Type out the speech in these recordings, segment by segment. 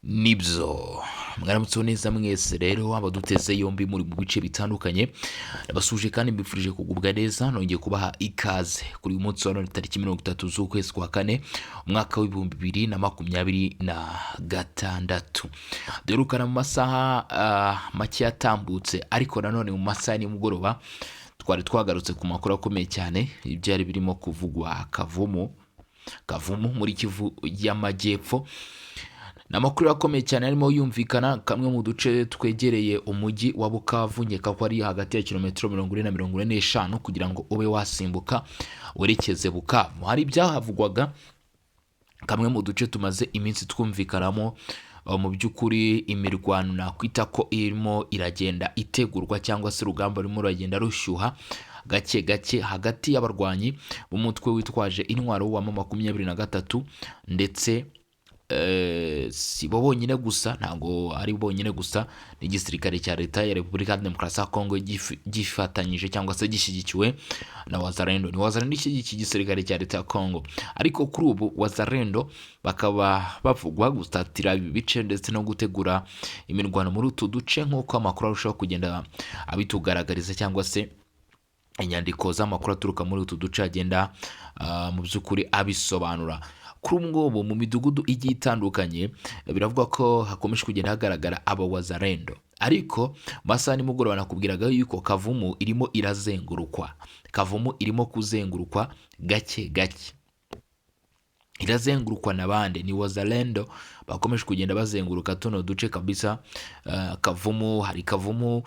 Nibyo, mwaramutseho neza mwese rero abaduteze yombi muri mu bice bitandukanye, ndabasuje kandi mbifurije kugubwa neza. Nongeye kubaha ikaze kuri uyu munsi wa none, tariki 30 z'ukwezi kwa kane, umwaka wa 2026. Duherukana mu masaha make yatambutse, ariko nanone mu masaha ya nimugoroba twari twagarutse ku makuru akomeye cyane, ibyari birimo kuvugwa Kavumu, Kavumu muri Kivu y'Amajyepfo. Ni amakuru akomeye cyane arimo yumvikana kamwe mu duce twegereye umujyi wa Bukavu, nkeka ko ari hagati ya kilometero 40 na 45 kugira ngo ube wasimbuka werekeze Bukavu. Hari ibyahavugwaga, kamwe mu duce tumaze iminsi twumvikanamo mu by'ukuri imirwano nakwita ko irimo iragenda itegurwa, cyangwa se urugamba rurimo ruragenda rushyuha gake gake hagati y'abarwanyi b'umutwe witwaje intwaro wa 23. Ndetse si bo bonyine gusa, ntabwo ari bonyine gusa, n'igisirikare cya Leta ya Repubulika ya Demokarasi ya Kongo gifatanyije cyangwa se gishyigikiwe na Wazalendo. Ni Wazalendo ishyigikiye igisirikare cya Leta ya Kongo, ariko kuri ubu Wazalendo bakaba bavugwa gutatira ibi bice ndetse no gutegura imirwano muri utu duce, nk'uko amakuru arushaho kugenda abitugaragariza, cyangwa se inyandiko z'amakuru aturuka muri utu duce agenda mu by'ukuri abisobanura. Kuri ubu ngubu mu midugudu igiye itandukanye biravuga ko hakomeje kugenda hagaragara aba Wazalendo, ariko mu masaha nimugoroba nakubwiraga yuko Kavumu irimo irazengurukwa. Kavumu irimo kuzengurukwa gake gake. Irazengurukwa na bande? Ni Wazalendo bakomeje kugenda bazenguruka tuno duce kabisa. Kavumu, hari Kavumu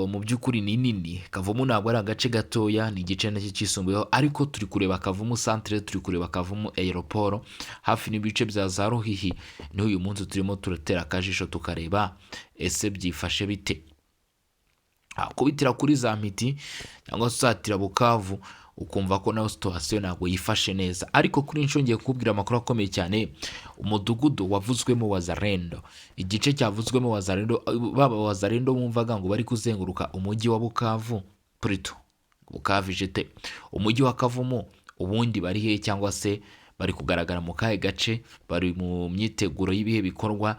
mu by'ukuri ni nini. Kavumu ntabwo ari agace gatoya, ni igice nacyo cyisumbuyeho, ariko turi kureba Kavumu centre, turi kureba Kavumu aéroport, hafi n'ibice bya za Ruhihi. Niho uyu munsi turimo turatera akajisho tukareba ese byifashe bite. Kubitira kuri za miti cyangwa se usatira Bukavu, ukumva ko nawe situation ntabwo yifashe neza. Ariko kuri inshuro ngiye kukubwira amakuru akomeye cyane. Umudugudu wavuzwemo Wazalendo, igice cyavuzwemo Wazalendo, baba Wazalendo bumvaga ngo bari kuzenguruka umujyi wa Bukavu, plutôt Bukavu ijete umujyi wa Kavumu, ubundi bari he, cyangwa se bari kugaragara mu kahe gace, bari mu myiteguro y'ibihe bikorwa,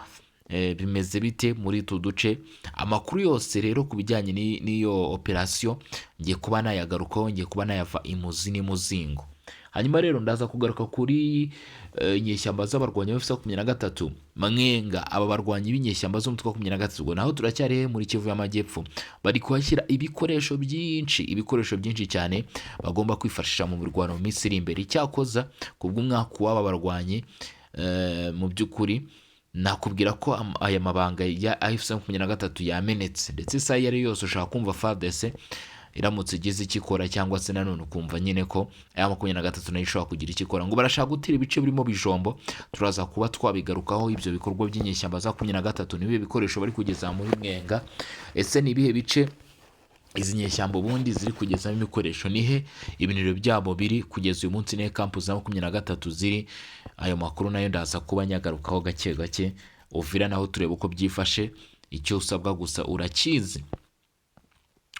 bimeze bite muri utu duce? Amakuru yose rero ku bijyanye n'iyo operasiyo ngiye kuba nayagarukaho, ngiye kuba nayava imuzi n'imuzingo. Hanyuma rero ndaza kugaruka kuri inyeshyamba z'abarwanyi ba 23 Mwenga. Aba barwanyi b'inyeshyamba z'umutwe wa 23, ubwo naho turacyari he? Muri Kivu y'Amajyepfo. Bari kuhashyira ibikoresho byinshi, ibikoresho byinshi cyane bagomba kwifashisha mu mirwano mu minsi iri imbere. Icyakoza kubw'umwaka w'aba barwanyi, mu by'ukuri nakubwira ko aya mabanga ya AFC 23 yamenetse, ndetse isaha iyo ari yo yose ushaka kumva FARDC iramutse igize icyo ikora, cyangwa se nanone ukumva nyine ko aya 23 nayo ishobora kugira icyo ikora, ngo barashaka gutera ibice birimo Bijombo. Turaza kuba twabigarukaho, ibyo bikorwa by'inyeshyamba za 23, n'ibihe bikoresho bari kugeza muri Mwenga. Ese ni ibihe bice izi nyeshyamba ubundi ziri kugezamo ibikoresho? Nihe ibiniro byabo biri kugeza uyu munsi? Nihe camp za 23 ziri? Ayo makuru nayo ndaza kuba nyagarukaho gake gake. Uvira naho tureba uko byifashe. Icyo usabwa gusa urakizi,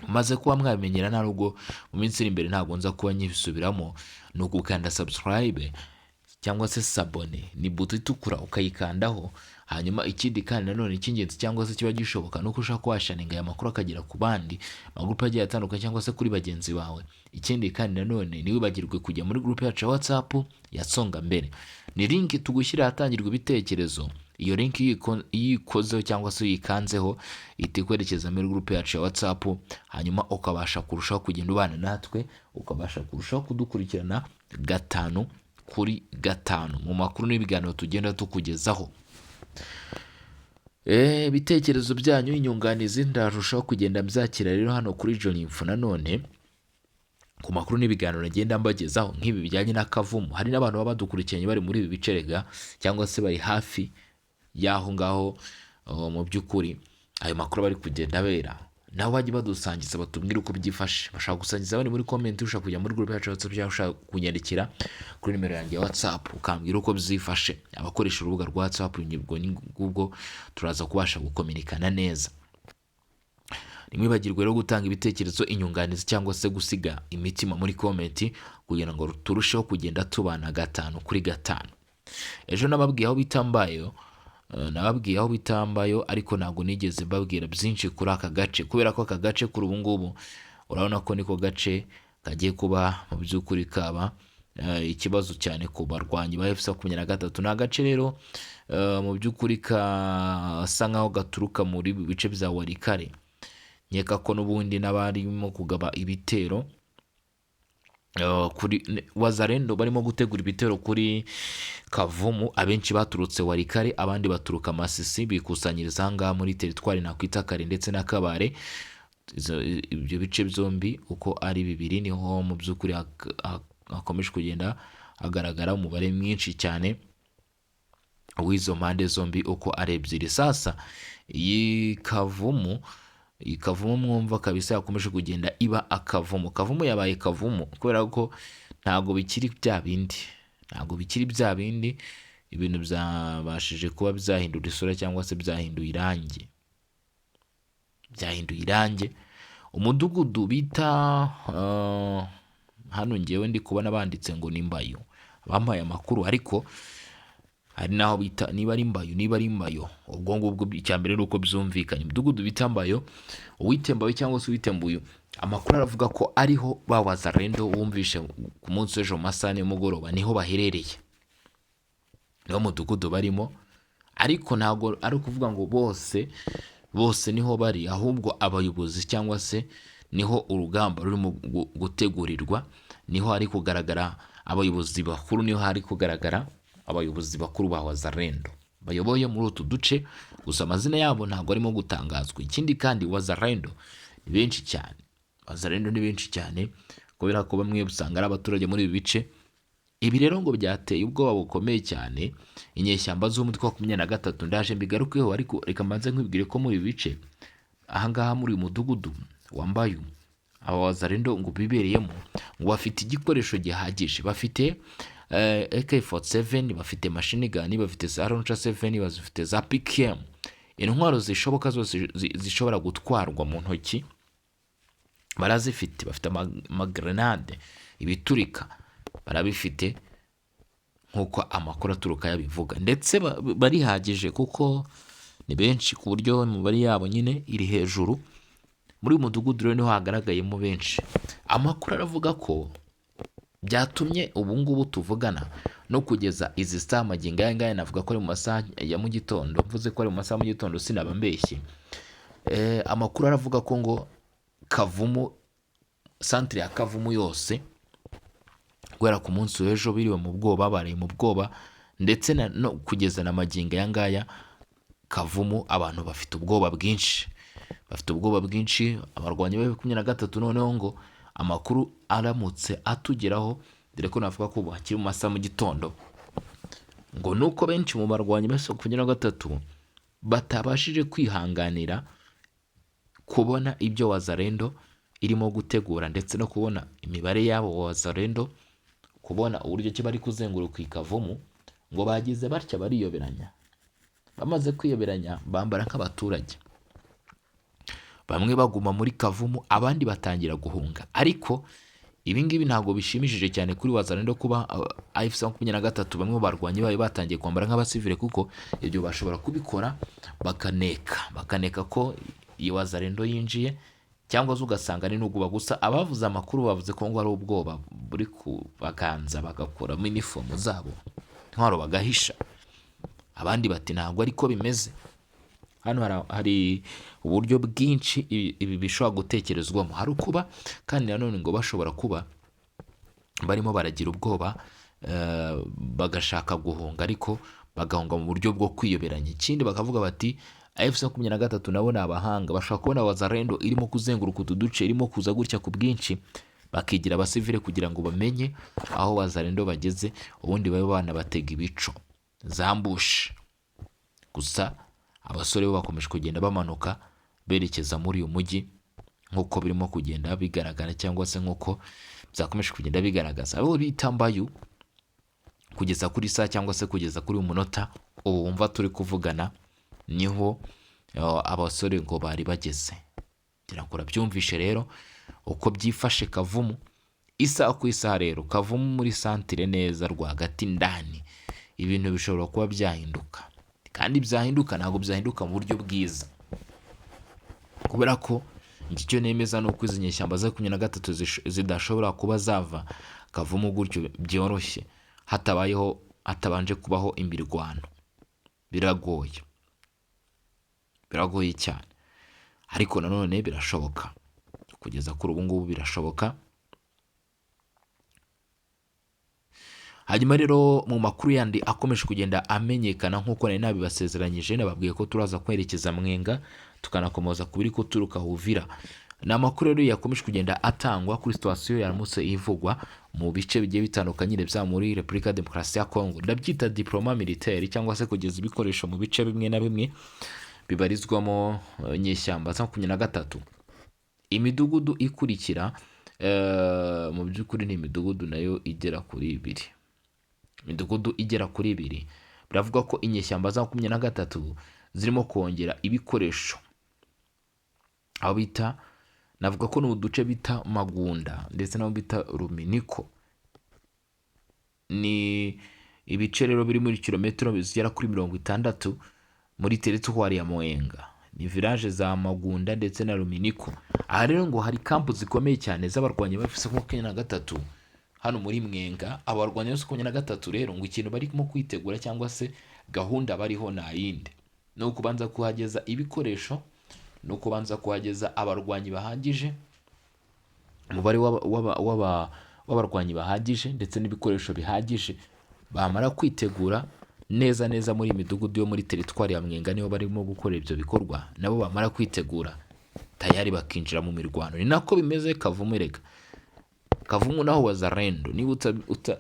maze kuba mwabimenyera, nta nubwo mu minsi iri imbere ntabwo nza kuba nyibisubiramo, ni ugukanda subscribe cyangwa se s'abonner, ni buto itukura ukayikandaho. Hanyuma ikindi kandi nanone icy'ingenzi cyangwa se kiba gishoboka, nuko ushaka ko washaringa aya makuru akagera ku bandi magurupe agiye atandukanye cyangwa se kuri bagenzi bawe. Ikindi kandi nanone, ntiwibagirwe kujya muri groupe yacu ya WhatsApp ya Songa Mbere. Ni link tugushyira ahatangirwa ibitekerezo. Iyo link iyo uyikozeho cyangwa se uyikanzeho, ihita ikwerekeza muri groupe yacu ya WhatsApp, hanyuma ukabasha kurushaho kugenda ubana natwe, ukabasha kurushaho kudukurikirana gatanu kuri gatanu mu makuru n'ibiganiro tugenda tukugezaho. Ibitekerezo byanyu, inyunganizi, ndarushaho kugenda mbyakira rero hano kuri John Info. Nanone ku makuru n'ibiganiro ngenda mbagezaho nk'ibi bijyanye n'Akavumu, hari n'abantu baba badukurikiranye bari muri ibi bice rega, cyangwa se bari hafi y'aho ngaho. Mu by'ukuri ayo makuru bari kugenda abera, nabo bajye badusangiza, batubwire uko byifashe. Bashaka gusangiza bari muri comment, ushaka kujya muri group yacu ya WhatsApp, cyangwa ushaka kunyandikira kuri nimero yanjye ya WhatsApp ukambwira uko byifashe. Abakoresha urubuga rwa WhatsApp, ubwo ni ngubwo turaza kubasha gukominikana neza. Ntimwibagirwe rero gutanga ibitekerezo, inyunganizi cyangwa se gusiga imitima muri comment kugira ngo turusheho kugenda tubana gatanu kuri gatanu. Ejo nababwiye aho bita Mbayo. Nababwiye aho bita Mbayo, ariko ntabwo nigeze mbabwira byinshi kuri aka gace, kubera ko aka gace kuri ubu ngubu urabona ko niko gace kagiye kuba mu by'ukuri kaba ikibazo cyane ku barwanyi ba AFC 23. Ni agace rero mu by'ukuri kasa nkaho gaturuka muri bice bya Walikale. Nkeka ko n'ubundi n'abarimo kugaba ibitero kuri Wazalendo, barimo gutegura ibitero kuri Kavumu, abenshi baturutse Walikale, abandi baturuka Masisi, bikusanyiriza aha ngaha muri teritwari nakwita Kare ndetse na Kabare. Ibyo bice byombi uko ari bibiri niho mu by'ukuri hakomeje kugenda hagaragara umubare mwinshi cyane w'izo mpande zombi uko ari ebyiri. Sasa iyi Kavumu mwumva kabisa yakomeje kugenda iba akavumu. Kavumu yabaye Kavumu kubera ko ntabwo bikiri bya bindi, ntabwo bikiri bya bindi. Ibintu byabashije kuba byahindura isura cyangwa se byahinduye irangi, byahinduye irangi. Umudugudu bita hano ngewe ndi kubona banditse ngo ni Mbayo, bampaye amakuru, ariko hari n'aho bita niba ari Mbayo, niba ari Mbayo. Ubwo ngubwo icya mbere ni uko byumvikanye. Umudugudu bita Mbayo, uwite Mbayo cyangwa se uwite Mbuyu, amakuru aravuga ko ariho ba Wazalendo wumvishe ku munsi w'ejo mu masaha nimugoroba, niho baherereye, niwo mudugudu barimo. Ariko ntabwo ari ukuvuga ngo bose bose niho bari, ahubwo abayobozi cyangwa se niho urugamba rurimo gutegurirwa, niho hari kugaragara abayobozi bakuru, niho hari kugaragara abayobozi bakuru ba Wazalendo bayoboye muri utu duce. Gusa amazina yabo ntabwo arimo gutangazwa. Ikindi kandi, Wazalendo ni benshi cyane, Wazalendo ni benshi cyane, kubera ko bamwe usanga ari abaturage muri ibi bice. Ibi rero ngo byateye ubwoba bukomeye cyane inyeshyamba z'umutwe wa 23. Ndaje mbigarukeho, ariko reka mbanze nkwibwire ko muri ibi bice ahangaha, muri uyu mudugudu wa Mbayu, aba Wazalendo ngo bibereyemo, ngo bafite igikoresho gihagije. Bafite AK47, bafite machine gun, bafite za Launcher 7, bafite za PKM, intwaro zishoboka zose zishobora gutwarwa mu ntoki barazifite. Bafite amagrenade, ibiturika barabifite, nk'uko amakuru aturuka yabivuga. Ndetse barihagije kuko ni benshi, ku buryo imibare yabo nyine iri hejuru. Muri uyu mudugudu rero niho hagaragayemo benshi. Amakuru aravuga ko byatumye ubu ngubu tuvugana no kugeza izi saha, magingo aya ngaya, navuga ko ari mu masaha ya mu gitondo. Mvuze ko ari mu masaha ya mu gitondo sinaba mbeshye. Amakuru aravuga ko ngo Kavumu, santire ya Kavumu yose, guhera ku munsi w'ejo biriwe mu bwoba, bari mu bwoba, ndetse no kugeza na magingo aya ngaya Kavumu abantu bafite ubwoba bwinshi, bafite ubwoba bwinshi. Abarwanyi ba 23 noneho ngo amakuru aramutse atugeraho, dore ko navuga ko ubu hakiri mu masaha mu gitondo, ngo nuko benshi mu barwanyi ba 23 batabashije kwihanganira kubona ibyo Wazalendo irimo gutegura, ndetse no kubona imibare y'abo Wazalendo, kubona uburyo ki bari kuzenguruka i Kavumu, ngo bagize batya bariyoberanya. Bamaze kwiyoberanya bambara nk'abaturage, bamwe baguma muri Kavumu, abandi batangira guhunga. Ariko ibi ngibi ntabwo bishimishije cyane kuri Wazalendo kuba AFC 23 bamwe mu barwanyi bayo batangiye kwambara nk'abasivile, kuko ibyo bashobora kubikora bakaneka ko iyi Wazalendo yinjiye, cyangwa se ugasanga ni n'ubwoba gusa. Abavuze amakuru bavuze ko ngo ari ubwoba buri kubaganza, bagakuramo inifomu zabo, intwaro bagahisha. Abandi bati ntabwo ariko bimeze. Hano hari uburyo bwinshi ibi bishobora gutekerezwamo. Hari ukuba kandi nanone ngo bashobora kuba barimo baragira ubwoba, bagashaka guhunga, ariko bagahunga mu buryo bwo kwiyoberanya. Ikindi bakavuga bati AFC 23 nabo ni abahanga, bashobora kubona Wazalendo irimo kuzenguruka utu duce, irimo kuza gutya ku bwinshi, bakigira abasivile kugira ngo bamenye aho Wazalendo bageze, ubundi babe banabatega ibico za ambush. Gusa abasore bo bakomeje kugenda bamanuka berekeza muri uyu mujyi, nk'uko birimo kugenda bigaragara, cyangwa se nk'uko byakomeje kugenda bigaragaza. Abo bita Mbayu, kugeza kuri saa cyangwa se kugeza kuri uyu munota ubu wumva turi kuvugana, niho abasore ngo bari bageze. Ngira ngo urabyumvishe rero uko byifashe Kavumu isaha ku isaha. Rero Kavumu muri santire neza rwagati ndani, ibintu bishobora kuba byahinduka. Reka Kandi byahinduka, ntabwo byahinduka mu buryo bwiza, kubera ko iki cyo nemeza ni uko izi nyeshyamba za 23 zidashobora kuba zava Kavumu gutyo byoroshye hatabayeho, hatabanje kubaho imirwano. Biragoye, biragoye cyane, ariko nanone birashoboka. Kugeza kuri ubu ngubu birashoboka. Hanyuma rero mu makuru yandi akomeje kugenda amenyekana, nk'uko nari nabibasezeranyije, nababwiye ko turaza kwerekeza Mwenga, tukanakomoza ku biri guturuka Uvira. Ni amakuru rero yakomeje kugenda atangwa kuri situation yaramutse ivugwa mu bice bigiye bitandukanye byaba muri Repubulika ya Demokarasi ya Kongo. Ndabyita déploiement militaire cyangwa se kugeza ibikoresho mu bice bimwe na bimwe bibarizwamo inyeshyamba za 23. Imidugudu ikurikira mu by'ukuri ni imidugudu nayo igera kuri ibiri, imidugudu igera kuri ibiri. Biravuga ko inyeshyamba za 23 zirimo kongera ibikoresho aho bita, navuga ko ni uduce bita Magunda ndetse n'aho bita Ruminiko. Ni ibice rero biri muri kilometero zigera kuri 60 muri teritwari ya Mwenga. Ni village za Magunda ndetse na Ruminiko. Aha rero ngo hari camp zikomeye cyane z'abarwanyi ba AFC 23 hano muri Mwenga. Abarwanyi ba AFC 23 rero ngo ikintu barimo kwitegura cyangwa se gahunda bariho nta yindi, ni ukubanza kuhageza ibikoresho, ni ukubanza kuhageza abarwanyi bahagije, umubare w'abarwanyi bahagije ndetse n'ibikoresho bihagije. Bamara kwitegura neza neza muri iyi midugudu yo muri teritwari ya Mwenga, niho barimo gukora ibyo bikorwa, nabo bamara kwitegura tayari bakinjira mu mirwano. Ni nako bimeze Kavumu. Erega Kavumu naho Wazalendo, niba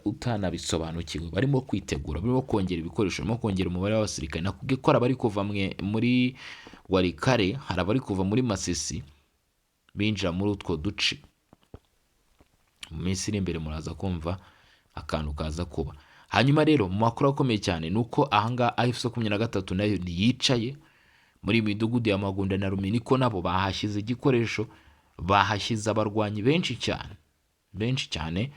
utanabisobanukiwe, barimo kwitegura, barimo kongera ibikoresho, barimo kongera umubare w'abasirikare. Nakubwiye ko hari abari kuva muri Walikale, hari abari kuva muri Masisi binjira muri utwo duce. Mu minsi iri imbere muraza kumva akantu kaza kuba. Hanyuma rero mu makuru akomeye cyane ni uko ahangaha AFC 23 nayo ntiyicaye. Muri iyi midugudu ya Magunda na Ruminiko nabo bahashyize igikoresho, bahashyize abarwanyi benshi cyane, benshi cyane.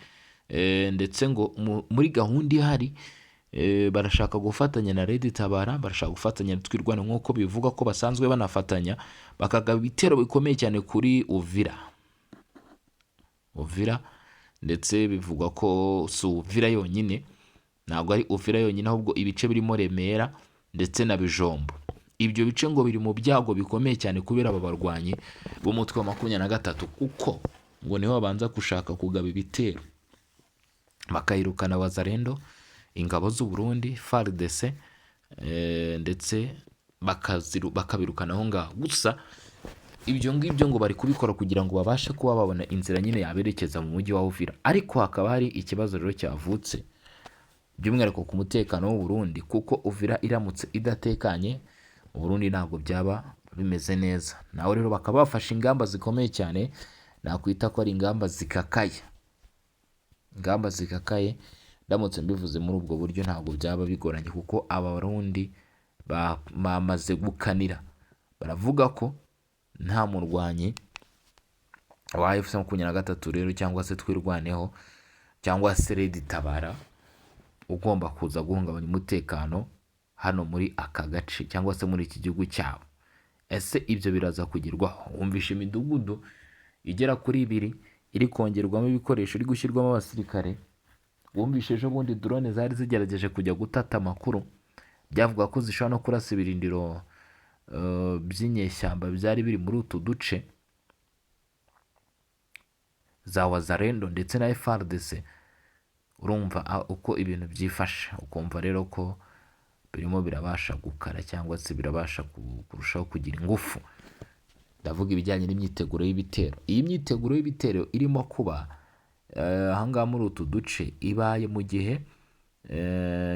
Ndetse ngo muri gahunda ihari barashaka gufatanya na Red Tabara, barashaka gufatanya na Twirwaneho, nk'uko bivuga ko basanzwe banafatanya, bakagaba ibitero bikomeye cyane kuri Uvira. Uvira ndetse bivugwa ko si Uvira yonyine, ntabwo ari Uvira yonyine, ahubwo ibice birimo Remera ndetse na Bijombo. Ibyo bice ngo biri mu byago bikomeye cyane kubera aba barwanyi b'umutwe wa 23, kuko ngo niho babanza gushaka kugaba ibitero bakayirukana Wazalendo, ingabo z'u Burundi, FARDC, ndetse bakabirukana aho ngaho. Gusa ibyo ngibyo ngo bari kubikora kugira ngo babashe kuba babona inzira nyine yaberekeza mu mujyi wa Uvira. Ariko hakaba hari ikibazo rero cyavutse by'umwihariko ku mutekano w'u Burundi, kuko Uvira iramutse idatekanye, u Burundi ntabwo byaba bimeze neza. Nawe rero bakaba bafashe ingamba zikomeye cyane, nakwita ko ari ingamba zikakaye, ingamba zikakaye. Ndamutse mbivuze muri ubwo buryo ntabwo byaba bigoranye, kuko Abarundi bamaze gukanira, baravuga ko nta murwanyi wa AFC 23 rero cyangwa se Twirwaneho cyangwa se Red Tabara ugomba kuza guhungabanya umutekano hano muri aka gace cyangwa se muri iki gihugu cyabo. Ese ibyo biraza kugerwaho? Wumvishe imidugudu igera kuri ibiri iri kongerwamo ibikoresho, iri gushyirwamo abasirikare. Wumvishe ejo bundi drone zari zigerageje kujya gutata amakuru, byavuga ko zishobora no kurasa ibirindiro by'inyeshyamba byari biri muri utu duce za Wazalendo ndetse na FARDC. Urumva uko ibintu byifashe, ukumva rero ko birimo birabasha gukara cyangwa se birabasha kurushaho kugira ingufu. Ndavuga ibijyanye n'imyiteguro y'ibitero. Iyi myiteguro y'ibitero irimo kuba ahangaha muri utu duce ibaye mu gihe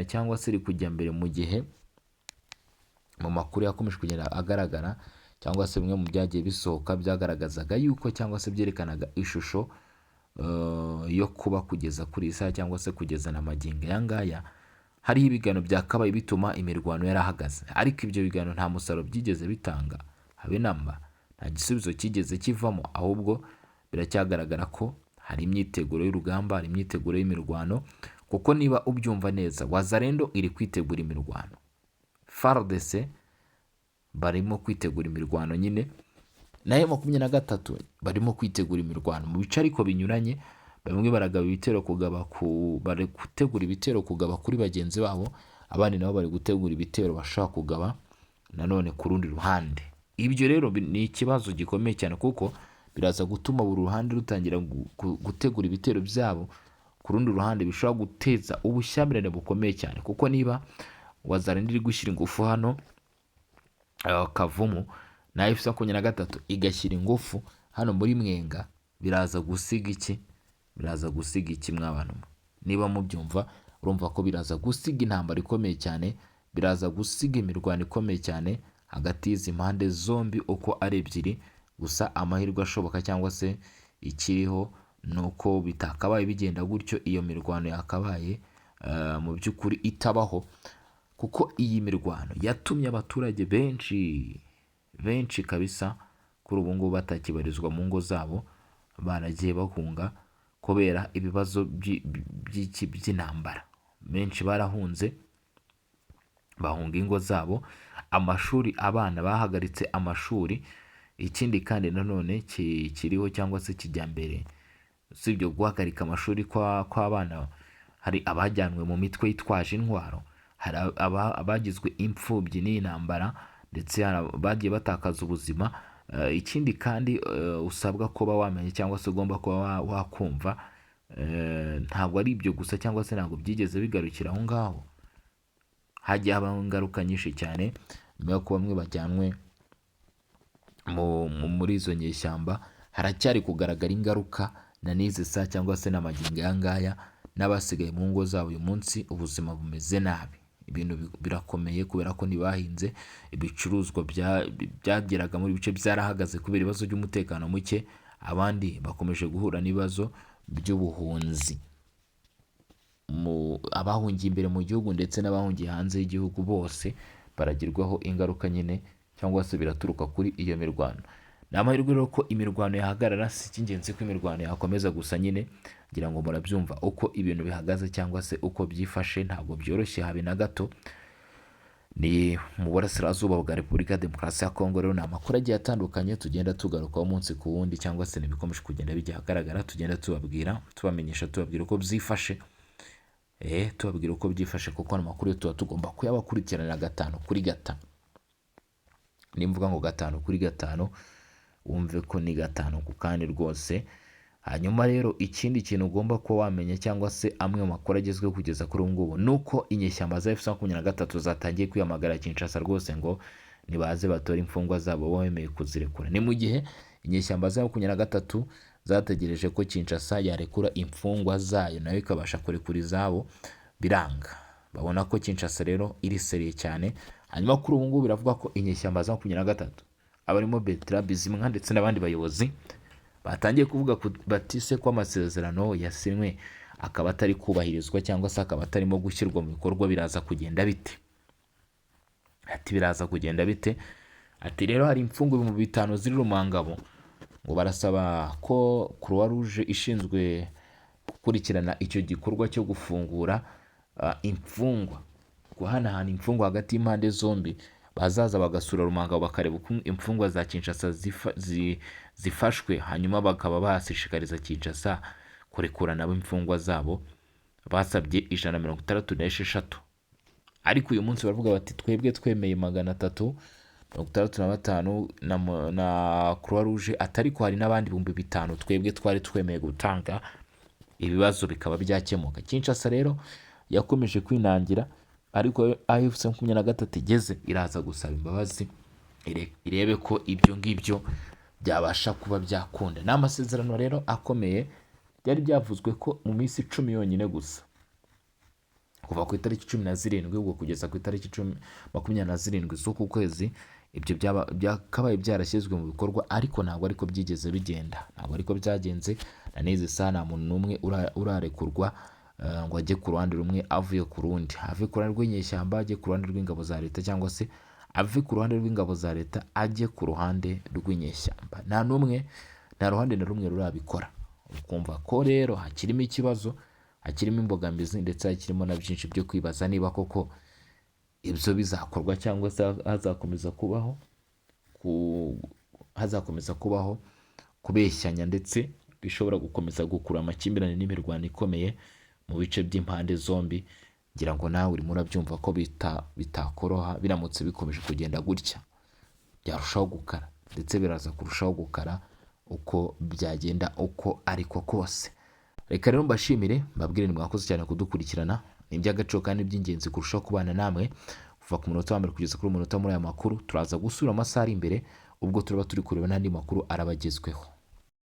cyangwa se iri kujya mbere mu gihe mu makuru yakomeje kugenda agaragara, cyangwa se bimwe mu byagiye bisohoka byagaragazaga yuko cyangwa se byerekanaga ishusho yo kuba kugeza kuri iyi saha cyangwa se kugeza na magingo aya ngaya hariho ibiganiro byakabaye bituma imirwano yarahagaze, ariko ibyo biganiro nta musaruro byigeze bitanga habe namba, nta gisubizo cyigeze kivamo. Ahubwo biracyagaragara ko hari imyiteguro y'urugamba, hari imyiteguro y'imirwano, kuko niba ubyumva neza, Wazalendo iri kwitegura imirwano, FARDC barimo kwitegura imirwano nyine, nayo 23 barimo kwitegura imirwano mu bice ariko binyuranye. Bamwe baragaba ibitero kugaba ku bari gutegura ibitero kugaba kuri bagenzi babo, abandi nabo bari gutegura ibitero bashaka kugaba nanone ku rundi ruhande. Ibyo rero ni ikibazo gikomeye cyane, kuko biraza gutuma buri ruhande rutangira gutegura ibitero byabo ku rundi ruhande, bishobora guteza ubushyamirane bukomeye cyane. Kuko niba Wazalendo iri gushyira ingufu hano Kavumu, na AFC 23 igashyira ingufu hano muri Mwenga, biraza gusiga iki? Biraza gusiga iki mwabantu mwe? Niba mubyumva, urumva ko biraza gusiga intambara ikomeye cyane, biraza gusiga imirwano ikomeye cyane hagati y'izi mpande zombi uko ari ebyiri. Gusa amahirwe ashoboka cyangwa se ikiriho ni uko bitakabaye bigenda gutyo, iyo mirwano yakabaye mu by'ukuri itabaho, kuko iyi mirwano yatumye abaturage benshi benshi kabisa kuri ubu ngubu batakibarizwa mu ngo zabo, baragiye bahunga kubera ibibazo by'iki by'intambara. Benshi barahunze, bahunga ingo zabo, amashuri, abana bahagaritse amashuri. Ikindi kandi nanone kiriho cyangwa se kijyambere, usibye guhagarika amashuri kw'abana, hari abajyanwe mu mitwe yitwaje intwaro, hari abagizwe imfubyi n'iyi ntambara, ndetse hari abagiye batakaza ubuzima. Ikindi kandi usabwa kuba wamenya cyangwa se ugomba kuba wakumva, ntabwo ari ibyo gusa cyangwa se ntabwo byigeze bigarukira aho ngaho. Hagiye habaho ingaruka nyinshi cyane nyuma y'uko bamwe bajyanwe muri izo nyeshyamba. Haracyari kugaragara ingaruka na n'izi saa cyangwa se n'amagingo aya ngaya, n'abasigaye mu ngo zabo uyu munsi ubuzima bumeze nabi, ibintu birakomeye kubera ko ntibahinze, ibicuruzwa byageraga muri bice byarahagaze kubera ibibazo by'umutekano muke, abandi bakomeje guhura n'ibibazo by'ubuhunzi. Mu abahungiye imbere mu gihugu ndetse n'abahungiye hanze y'igihugu bose baragirwaho ingaruka nyine, cyangwa se biraturuka kuri iyo mirwano. Ni amahirwe rero ko imirwano yahagarara, si icy'ingenzi ko imirwano yakomeza gusa nyine. Ngira ngo murabyumva uko ibintu bihagaze cyangwa se uko byifashe, ntabwo byoroshye habe na gato. Ni mu burasirazuba bwa Repubulika ya Demokarasi ya Kongo. Rero ni amakuru agiye atandukanye tugenda tugarukaho umunsi ku wundi, cyangwa se n'ibikomeje kugenda bijya ahagaragara tugenda tubabwira, tubamenyesha, tubabwira uko byifashe, tubabwira uko byifashe, kuko ano makuru yo tuba tugomba kuyabakurikiranira gatanu kuri gatanu. Nimvuga ngo gatanu kuri gatanu, wumve ko ni gatanu ku kandi rwose. Hanyuma rero ikindi kintu ugomba kuba wamenya cyangwa se amwe mu makuru agezweho kugeza kuri ubu ngubu, ni uko inyeshyamba za AFC 23 zatangiye kwiyamagara Kinshasa rwose ngo nibaze batore imfungwa zabo bemeye kuzirekura. Ni mu gihe inyeshyamba za 23 zategereje ko Kinshasa yarekura imfungwa zayo nayo ikabasha kurekura izabo, biranga. Babona ko Kinshasa rero iri sérieux cyane. Hanyuma kuri ubu ngubu biravuga ko inyeshyamba za 23, abarimo Bertrand Bisimwa ndetse n'abandi bayobozi, batangiye kuvuga bati se ko amasezerano yasinywe akaba atari kubahirizwa cyangwa se akaba atarimo gushyirwa mu bikorwa, biraza kugenda bite? Ati biraza kugenda bite? Ati rero hari imfungwa 5000 ziri Rumangabo, ngo barasaba ko Croix Rouge ishinzwe gukurikirana icyo gikorwa cyo gufungura imfungwa, guhanahana imfungwa hagati y'impande zombi, bazaza bagasura Rumangabo bakareba uko imfungwa za Kinshasa zifashwe, hanyuma bakaba bashishikariza Kinshasa kurekura nabo imfungwa zabo. Basabye 166, ariko uyu munsi baravuga bati twebwe twemeye 365 na Croix Rouge, atariko hari n'abandi 5000 twebwe twari twemeye gutanga, ibibazo bikaba byakemuka. Kinshasa rero yakomeje kwinangira, ariko AFC 23 igeze iraza gusaba imbabazi, irebe ko ibyo ngibyo byabasha kuba byakunda. Ni amasezerano rero akomeye, byari byavuzwe ko mu minsi 10 yonyine gusa, kuva ku itariki 17 ubwo kugeza ku itariki 27 z'uku kwezi, ibyo byakabaye byarashyizwe mu bikorwa, ariko ntabwo ariko byigeze bigenda, ntabwo ariko byagenze. Na n'izi saha nta muntu n'umwe urarekurwa ngo ajye ku ruhande rumwe avuye ku rundi, ave ku ruhande rw'inyeshyamba ajye ku ruhande rw'ingabo za leta, cyangwa se ave ku ruhande rw'ingabo za leta ajye ku ruhande rw'inyeshyamba. Nta n'umwe, nta ruhande na rumwe rurabikora. Ukumva ko rero hakirimo ikibazo, hakirimo imbogamizi, ndetse hakirimo na byinshi byo kwibaza niba koko Ibyo bizakorwa cyangwa se hazakomeza kubaho kubeshyanya, ndetse bishobora gukomeza gukurura amakimbirane n'imirwano ikomeye mu bice by'impande zombi. Ngira ngo nawe urimo urabyumva ko bitakoroha. Biramutse bikomeje kugenda gutya, byarushaho gukara, ndetse biraza kurushaho gukara uko byagenda uko ariko kose. Reka rero mbashimire, mbabwire ni mwakoze cyane kudukurikirana. Ni iby'agaciro kandi by'ingenzi kurushaho kubana namwe kuva ku munota wa mbere kugeza kuri umunota muri aya makuru. Turaza gusura amasaha ari imbere, ubwo turaba turi kureba n'andi makuru arabagezweho.